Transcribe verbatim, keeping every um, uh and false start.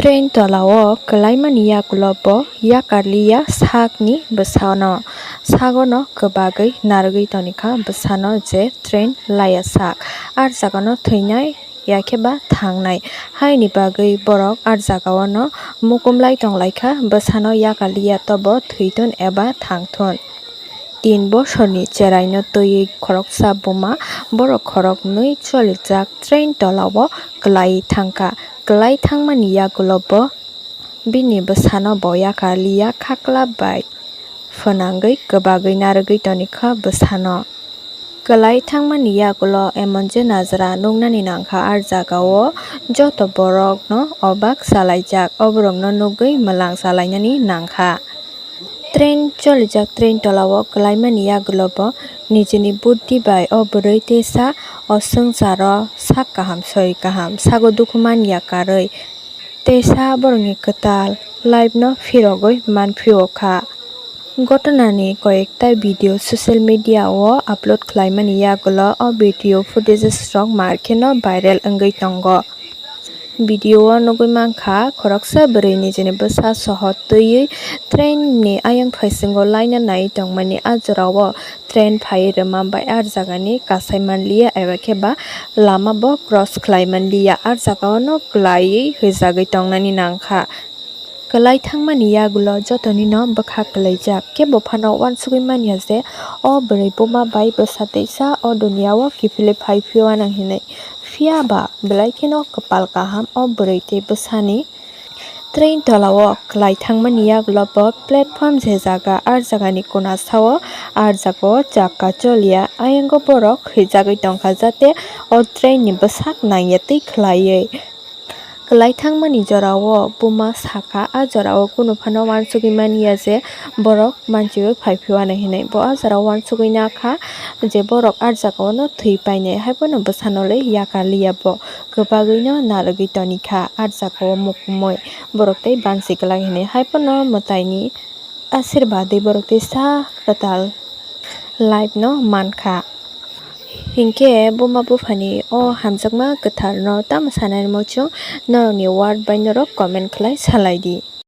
Train tola o kwlaimani yagulo bo yakarliya sakni bwsano. Sagono kwbagwi narwgwi tonikha bwsano je train laiya sak. Ar jagano thwinai yakhe ba thangnai. Haini bagwi borok ar jagao no mukumlai tonglaikha bwsano yakarliya tobo thwithun eba thangthun. Tin bosorni cheraino twiwi khoroksa buma borok khoroknwi cholijak train tola o kwlaiwi thangkha. Kwlai thangmani yagulo bo bini bwsano bo yakarliya khakla bai phwnangwi kwbagwi narwgwi tonikha bwsano. Kwlai thangmani yagulo emon je najra nuknani nangkha, ar jagao joto borokno obak salaijak, o borokno nugwi mwlang salainani nangkha. Train cholijak train tola o kwlaimani yagulo bo nijini buddhi bai o bwrwi teisa o swngcharo sak kaham soi kaham sago dukhu manya karwi teisa borokni kwtal life no phirogwi manphio kha. Gotona ni koyekta video social media o upload khwlaimani yagulo o video footages rok mar kheno viral wngwi tongo. Video o nugwi mankha, khoroksa bwrwi nijini bwsa sohor twiwi train ni ayang phaisingo laina nai tongmani. A jorao train phaiwi rwma bai ar jagani kasai manliya eba khe ba lama bo cross khlai manliya, ar jagao no kwlaiwi hwijagwi tongnani nangkha. Kwlai thangmani yagulo jotonino bwkha kwlaijak, kebo phano uansugwi manya je o bwrwi buma bai bwsa teisa o duniao kiphilwi phai phiyano hinwi. Phiya ba belai kheno kwpal kaham o bwrwi tei bwsani. Train tola o kwlai thangmani yagulo bo platform je jaga, ar jagani kona sao ar jagao chakka choliya, ayango borok hwijagwi tongkha jate o train ni bwsak nangya twi khwlaiwi. Kwlai thangmani jorao buma sakha, a jorao kunu phano uansugwi manya je borok manchiwi phai phiyano hinwi. Bo a jorao uansugwi nakha je borok a jagao no thwi painai, haiphano bwsano le yakarliya bo. Kwbagwino narwgwi tonikha, a jagao mukumui borok tei bansi glak hinwi. Haiphano mwtaini asirbadwi borok teisa kwtal life no mankha. Hinkhe buma buphani o hamjakma kwtharno tamo sanai muchung, norokni word bai norok comment khlai salaidi.